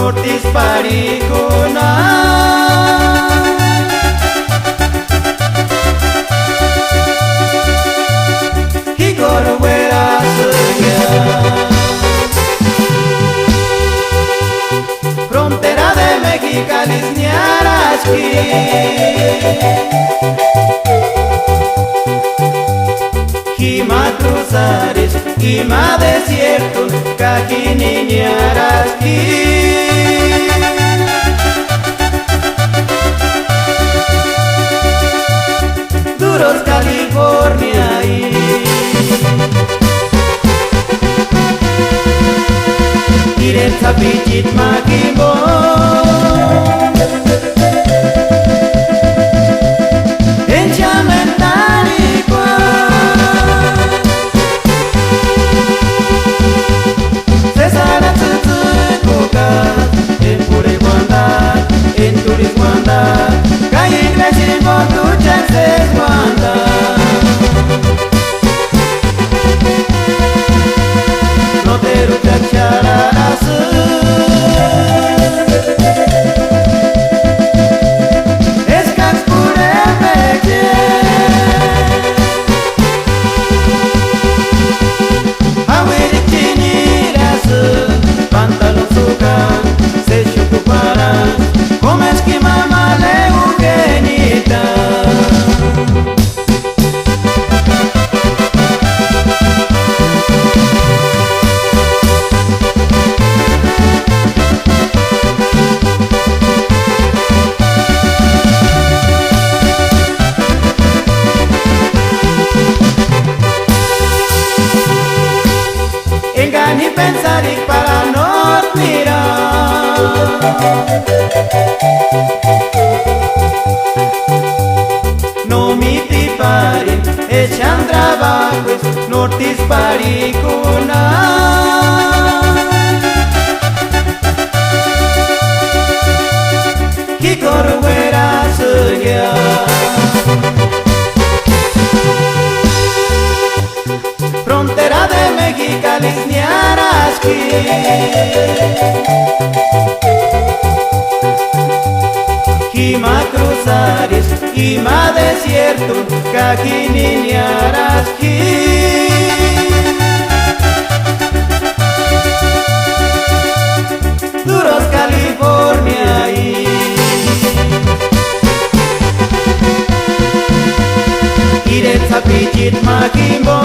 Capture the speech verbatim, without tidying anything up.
Nortisparhikuna, ji k'óru uerasïngia. Frontera de Mexicalisï niáraski. Ji ma krusaristi, ji ma desiertuni ka jini niáraski. Duros Californiaisï. Ireta sapichiti ma jimbo. Enchamentarhikua. Sésarhu tsïtsïkuka, enpurhekuanta, enturhiskuanta, ka iglesiani jimbo tu chénksïskuanta. Nóteruchaksï xarharasï. Eskaksï p'urhempecheni. Jauiri chinirasï, pantalon sukan, sési xukuparasï, kómeskini ma male ukenita. Engani pensarhikpara nótmira. No mitiparini, echani trabajuesï nortisparhikuna. Ji k'óru uerasïngia. Frontera de Mexicalisï niáraski. Ji ma krusaristi, ji ma desiertuni ka jini niáraski. Duros Californiaisï. Ireta sapichiti ma jimbo.